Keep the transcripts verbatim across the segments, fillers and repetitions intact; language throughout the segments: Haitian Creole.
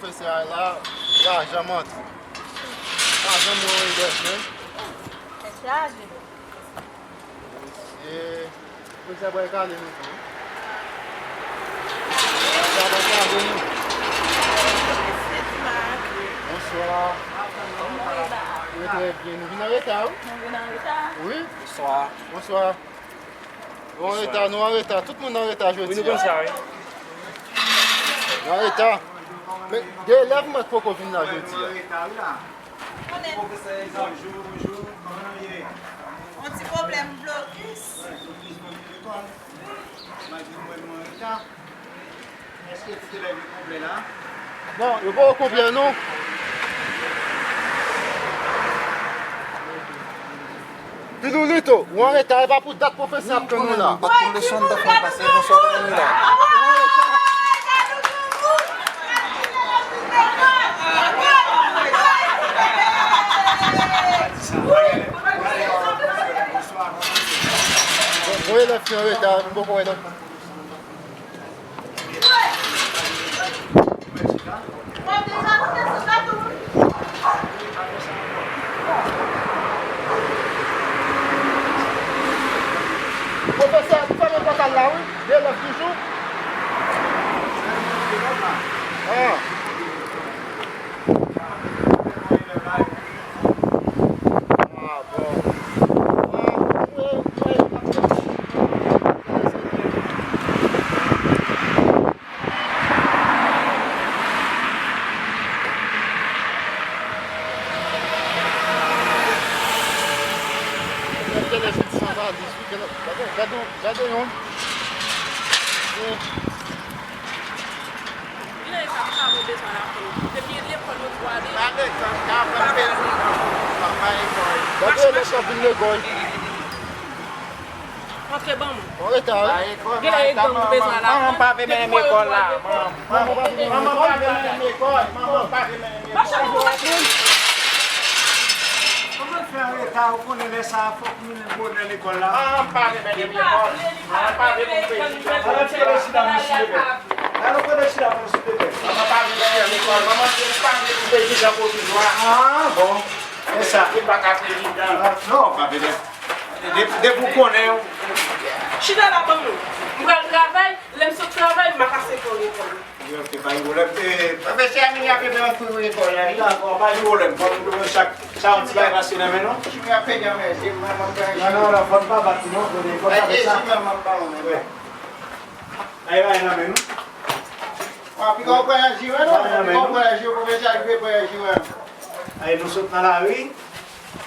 Pwofesè a la, lajan m antre. Lajan m wè yon lès men. Tèt chaje. Mesye, pwofesè pral kale nou tou. Pwofesè pral kale nou. Mesye, ti Marc. Bonswa. Kòman w ye, ba? Mwen trè byen. Nou vin an reta, wi. Nou vin an reta. Wi. Bonswa. Bonswa. Nou an reta, nou an reta. Tout moun an reta jodi a. Wi, nou konn sa, wi. Nou an reta. Men, gen elèv mwen k poko vin la jodi a. Pwofesè, bonjou, bonjou. Kòman nou ye? Yon ti pwoblèm blokis. Wi, blokis, blokis lekòl. Malgre nou wè nou an reta. Èske tout elèv yo konplè la? Non, yo poko konplè non. Pilulito, ou an reta, e pa pou dat pwofesè ap tann ou la. Bat pou leson, dat fè pase, bonswa, kòman nou la? Bon, bon, elèv ki an reta, m poko wè non. Pwofesè, nou fèmen pòt la, wi. Gen elèv toujou? Ah. Ah, bon. Gade, gade, gade yon. Kilè sa, sa nou bezwen la pou depi lekòl yo pou ale. Pa lekòl, ka fè peyi nan pa lekòl. Gade lè sa vin lekòl. Antre ban m. An reta, wi. Gen lè e gang nou bezwen la. Manman pa vle mennen m lekòl la. Manman pa vle mennen m lekòl. Manman pa vle mennen m lekòl. Mache pou mache. Kòman fè an reta, ou konnen lè sa a fòk nou mennen bonè lekòl la. Manman pa vle mennen m lekòl. Manman pa vle pou m peyi. Alò, ti kote sida, mwen, silvouplè. Alò, kote sida, mwen, silvouplè. Manman pa vle mennen m lekòl. Manman se pa vle pou peyi nan pwovizwa. Ah, bon. E sa. Li pa ka prezidan. Ah, non, pa vle. De, depi w konnen. Chita la, ban m nou. M pral travay, lè m sot travay, m a pase fè w lekòl. Wi, ok, pa gen pwoblèm. E, pwofesè a vini ap fè yon kou lekòl la, wi. Dakò, pa gen pwoblèm. Fò nou chak, sa yon ti bagay pase nan men nou. Si mwen ap pèdi anmède, mwen, mwen pran. Non, non, non, fò n pa bat, non, fò n pa fè sa. Wi. Ay, ay, nan men nou. Wi, pika w pran yon jire, non? Pika w pran yon jire, pwofesè a rive pran yon jire. Ay, nou sot nan lari.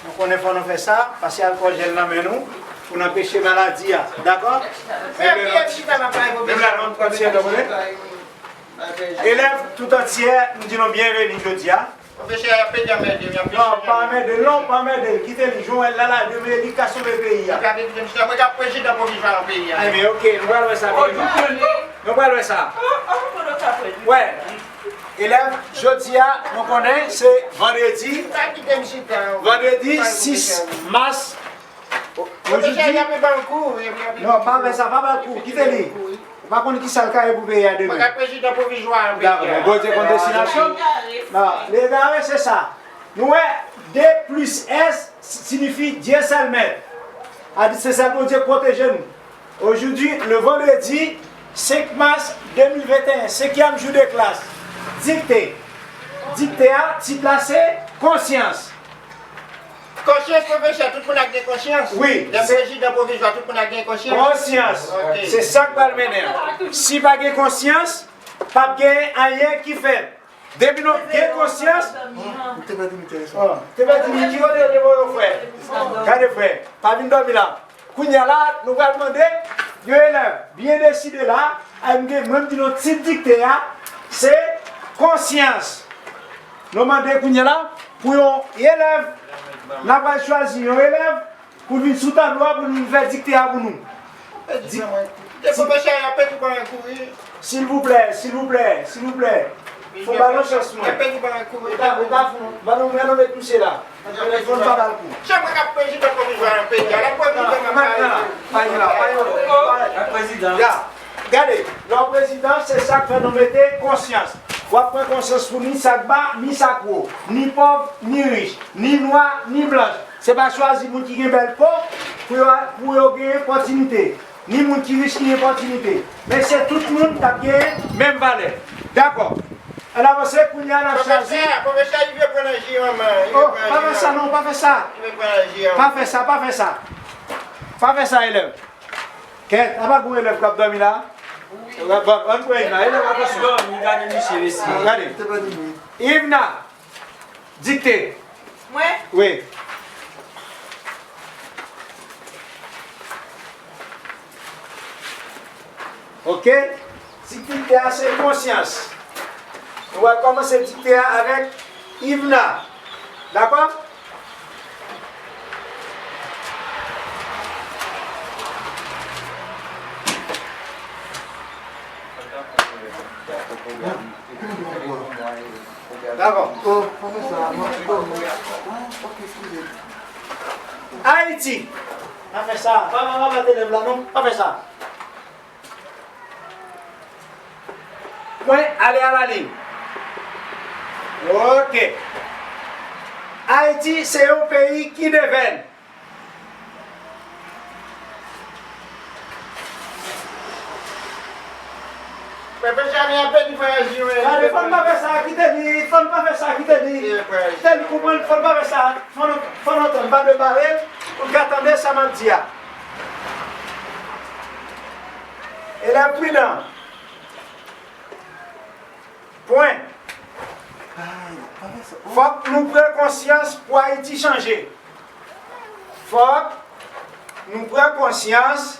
Nou konnen fò nou fè sa, pase alkòl jèl nan men nou, pou n anpeche maladi a. Dakò? Menm lè nou, menm lè nou, tout antyè, nou konnen. Elèv tout antyè, nou di nou byenveni jodi a. Pwofesè a ap pede anmède, y ap pede. Non, pa anmède l, non, pa anmède l. Kite li, Joel la, la, demen, li ka sove peyi a. Li ka vin, mwen k ap prezidan pwovizwa nan peyi a. Ebyen, ok, nou pral wè sa. Nou pral wè sa. Wè. Elèv, jodi a, nou konnen se vandredi, vandredi sis mas. Pwofesè, y ap ban l kou, y ap, y ap. Non, pa fè sa, pa ba l kou, kite li. Ou pa konn ki sa l ka ye pou peyi a demen. Mwen ka prezidan pwovizwa an peyi a. Dakò, Bondye konn destinasyon l. Non, leve a, se sa. Nou wè, de plis S siyifi Dye sèl mèt. A di se sèl Bondye k pwoteje nou. Aujourd'hui, le vendredi cinq mars deux mille vingt et un, cinquième jour de classe. Dikte. Dikte a, tit la se Konsyans. Konsyans, pwofesè, tout moun ap gen konsyans? Wi. Lè prezidan pwovizwa, tout moun ap gen konsyans? Konsyans. Ok. Se sa k pral mennen. Si pa gen konsyans, p ap gen anyen ki fèt. Depi nou gen konsyans. Ou te pèdi Mickey sa. Te pèdi Mickey, ki kote yo te voye w, frè? Gade, frè, pa vin dòmi la. Kounye a la, nou pral mande yon elèv byen deside la. Ay, m gen, mwen, m di nou tit dikte a, se konsyans. Nou mande kounye a la pou yon elèv, n ap al chwazi yon elèv pou l vin sou tablo a, pou l vin fè dikte a pou nou. Di, pwofesè a pèdi ban yon kouri. Silvouplè, silvouplè, silvouplè. Fò ba nou chans, mwen. Pèdi ban yon kouri. Ou ka, ou ka fon, ba nou, ba nou met misye la. Telefòn pa ba l kou. Se mwen k ap prezidan pwovizwa nan peyi a. L ap prezidan nan peyi a. Pa gen la, pa gen la. Prezidan. Ya. Gade, lè w prezidan, se sa k fè nou mete konsyans. W ap pran konsyans pou ni sa k ba, ni sa k wo, ni pòv, ni rich, ni nwa, ni blanch. Se pa chwazi moun ki gen bèl po pou yo, pou yo gen opòtinite, ni moun ki rich ki gen opòtinite. Men se tout moun k ap gen menm valè. Dakò. Ann avanse, kounye a n ap chwazi. Pwofesè, pwofesè, li vle pran nan ji manman, li vle Oh, pran nan pa ji fè sa manman. Non, pa fè sa. Li vle pran nan ji manman. Pa fè sa, pa fè sa. Pa fè sa, elèv. Kèt, apa gon elèv k ap dòmi la? Bon, ann pran Ivna, elèv, atansyon. Dòmi, gade misye, mesye. Gade. Ivna, dikte. Mwen? Wi. Oke? Tit dikte a se konsyans. Nou pral kòmanse dikte a avèk Ivna. Dakò? Dakò. Oh, pa fè sa. Non, oh, oh, ok, eskize. Ayiti. Pa fè sa. Pa, pa, pa bat elèv la, non. Pa fè sa. Pwen, ale a la liy. Oke. Ayiti se yon peyi ki devèn. Pèp Benjamin ap pèdi vwayaj li, wi. Gade, fò n pa fè sa, kite li, fò n pa fè sa, kite li. Kite li, konprann, fò n pa fè sa. Fò n, fò n antann, pa prepare l, pou l ka tande sa m ap di a. Elèv pridan. Pwen. Fòk nou pran konsyans pou Ayiti chanje. Fòk nou pran konsyans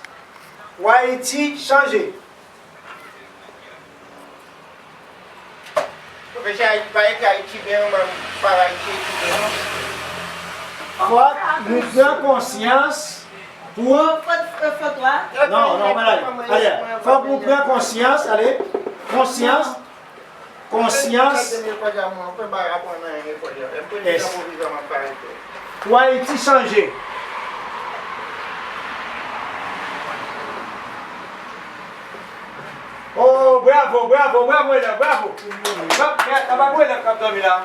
pou Ayiti chanje. Pwofesè, Ayiti pa ekri Ayiti byen, non, pa Ayiti ekri byen, non. Fòk nou pran konsyans pou. Fòt, fòt, fòt, wa. Non, non, pa ale. Ale, fòk nou pran konsyans, ale. Konsyans. Konsyans. Pou Ayiti chanje. Oh, bravo, bravo, bravo, elèv, bravo. Bravo, bravo, elèv k ap dòmi la.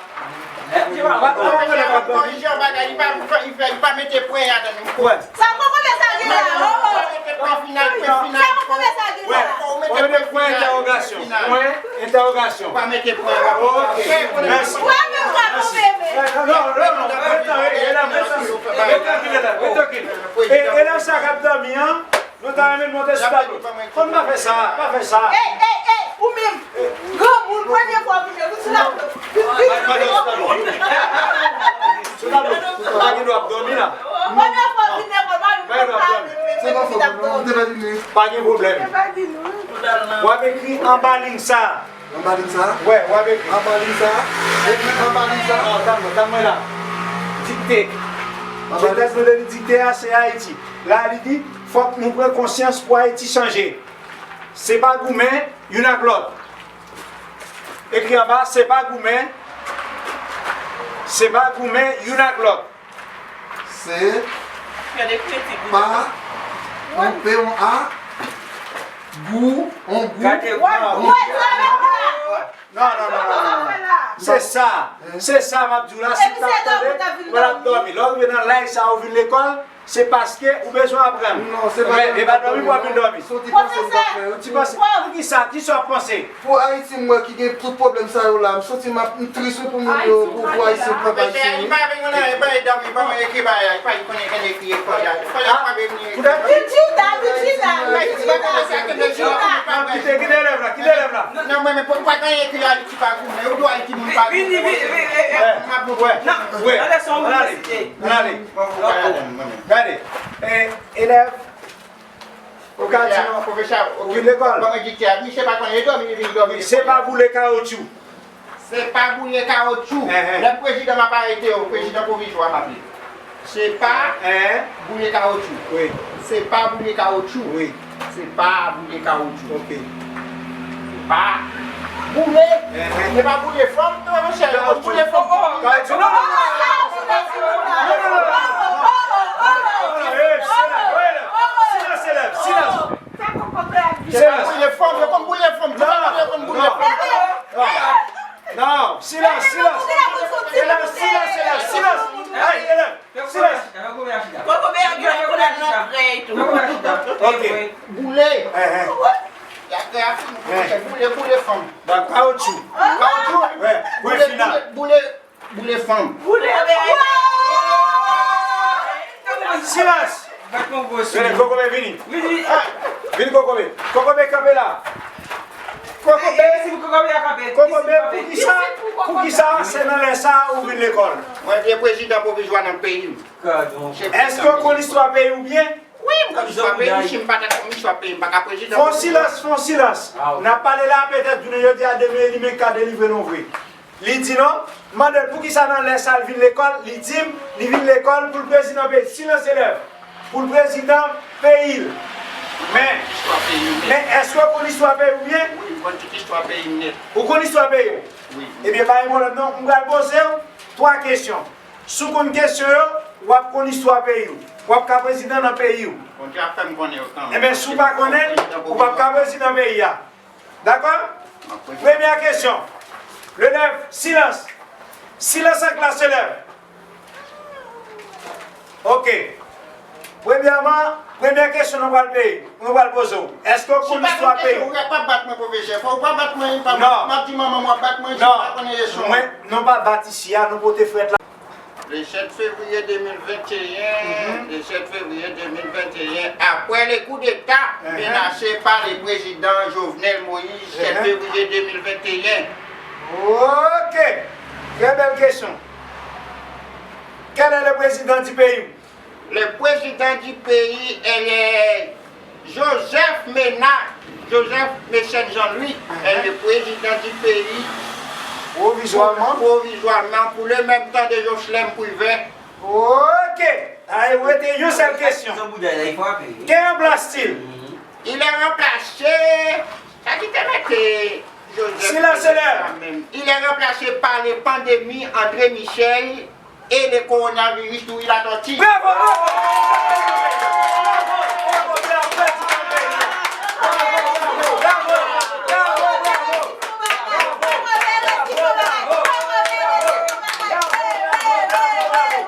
Bravo, bravo, elèv k ap dòmi. Kòrije yon bagay, li pa, li pa, li pa mete pwen ladan l. Wè. Sa poko fè sa gen la. Oh, oh. Pa mete pwen final, pwen final. Sa poko fè sa gen la. Wè. Ou mete pwen entèwogasyon. Pwen entèwogasyon. Pa mete pwen la. Ok. Mèsi. Wè, men w pa konvenk. Non, non, non, non. Rete trankil, rete trankil. E, e lè sa k ap dòmi an, nou ta renmen monte sou tablo. Fò n pa fè sa, pa fè sa. Ey, ey, ey, ou menm. Granmoun, premye fwa w vin, vin sou tablo. Vin, vin, vin, vin. Sou tablo. Ou pa gen dwa ap dòmi la. Premye fwa w vin lekòl, pa vin lekòl, pa vin lekòl. Se pa fòt mwen, non, m te pèdi li. Pa gen pwoblèm. W ap ekri anba liy sa. Anba liy sa? Wè, w ap ekri. Anba liy sa? Ekri anba liy sa? Non, tann mwen, tann mwen la. Dikte. Anba liy sa. Dikte a, se Ayiti. La, li di, fòk nou pran konsyans pou Ayiti chanje. Se pa goumen youn ak lòt. Ekri anba, se pa goumen, se pa goumen youn ak lòt. Se pa, yon P, yon A, gou, yon gou, yon. Non, non, non, non, non, non. Se sa, se sa m ap di w la, si w t ap tande, w ap dòmi. Lè w rive nan laj sa, ou vin lekòl, se paske ou bezwen aprann. Non, se pa. Men, e pa dòmi pou w ap vin dòmi. Soti panse m t ap fè, wi. Ti panse, poukisa, kisa w ap panse? Pou Ayiti, m wè ki gen tout pwoblèm sa yo la, m santi m ap, m tris wi pou moun yo, pou, pou Ayisyen, pèp ayisyen wi. Li pa vin konn anyen, pa li dòmi, pa mwen ekri bagay la, li pa li konnen kenn ekri ekòl la. Fò li pa vin. Poutèt. Li chita, li chita, li chita, li chita. Non, kite, kite elèv la, kite elèv la. Non, mwen, men pou, pou pa gen ekri la, li pa goumen, ou dwe ekri moun pa goumen. Vini, vini, vini, vini. M ap wè. Wè. Ann ale, ann ale. Gade. E, elèv. Ou ka di non. Pwofesè, ou vin lekòl. Ban mwen dikte a. Misye pa konnen, li dòmi, li vin dòmi. Se pa boule kawotchou. Se pa boule kawotchou. Lè prezidan m ap arete yo, prezidan pwovizwa m ap li. Se pa boule kawotchou. Wi. Se pa boule kawotchou. Wi. Se pa boule kawotchou. Ok. Se pa boule. Se pa boule fanm, non, monchè. Yo konn boule fanm. Kawotchou. Non, non, non, non. Silans, silans, silans. Se pa boule fanm, yo konn boule fanm. Tout moun yo konn boule fanm. Silans, silans. Elèv, silans, elèv, silans. Ay, elèv, silans. Kokobe a gen koulè nan krèy tou. Ok. Boule. Ehe. Ya krèy a fini. Boule, boule fanm. Ba kawotchou. Kawotchou. Wi, pwen final. Boule, boule, boule fanm. Boule. Silans. Bat mon gwo sou. Vini, Kokobe, vini. Vini. Vini, Kokobe. Kokobe, kanpe la. Kokobe, si pou Kokobe a kanpe. Kokobe, poukisa, poukisa se nan lè sa a ou vin lekòl? Mwen vye prezidan pwovizwa nan peyi m. Gadon. Èske w konn istwa peyi w byen? Wi, m konn istwa peyi m. Si m pa ta konn istwa peyi m, m pa ka prezidan. Fon silans, fon silans. N ap pale la, petèt jounen jodi a, demen li menm ka delivre nou vre. Li di non, m mande l poukisa nan lè sa l vin lekòl, li di m li vin lekòl pou l prezidan peyi l. Silans elèv. Pou l prezidan peyi l. Men, men èske w konn istwa peyi w byen? Wi, m konn tout istwa peyi m nèt. Ou konn istwa peyi w? Wi. Ebyen, pa gen pwoblèm non, m pral poze w twa kesyon. Si w konn kesyon yo, w ap konn istwa peyi w. W ap ka prezidan nan peyi w. Bondye ap fè m konnen yo kanmenm. Ebyen, si w pa konnen l, ou p ap ka prezidan peyi a. Dakò? Premyè kesyon. Elèv, silans. Silans an klas, elèv. Ok. Premyèman, premyè kesyon nou pral peye, nou pral poze w. Èske w konn istwa peyi w? Ou pa bat mwen, pwofesè. Fò w pa bat mwen, pa m ap di manman m w ap bat mwen, si w pa konnen leson an. Non, mwen, nou pa bat isi a, nou pote frèt la. Le sept février deux mille vingt et un, le sept février deux mille vingt et un, après le coup d'État menacé par le président Jovenel Moïse, sept février deux mille vingt et un. Ok. Très belle question. Quel est le président du pays? Le président du pays est le Joseph Ménard, Joseph Méchant Jean-Louis, est le président du pays. Provisoirement. Provisoirement, pour le même temps de Jocelyn Privert. Ok. Ay, rete yon sèl kesyon. Ki remplace-t-il? Il est remplacé, sa ki te mete Joseph Ménard menm. Il est remplacé par le pandémie André Michel et le coronavirus Youri Latortue. Bravo!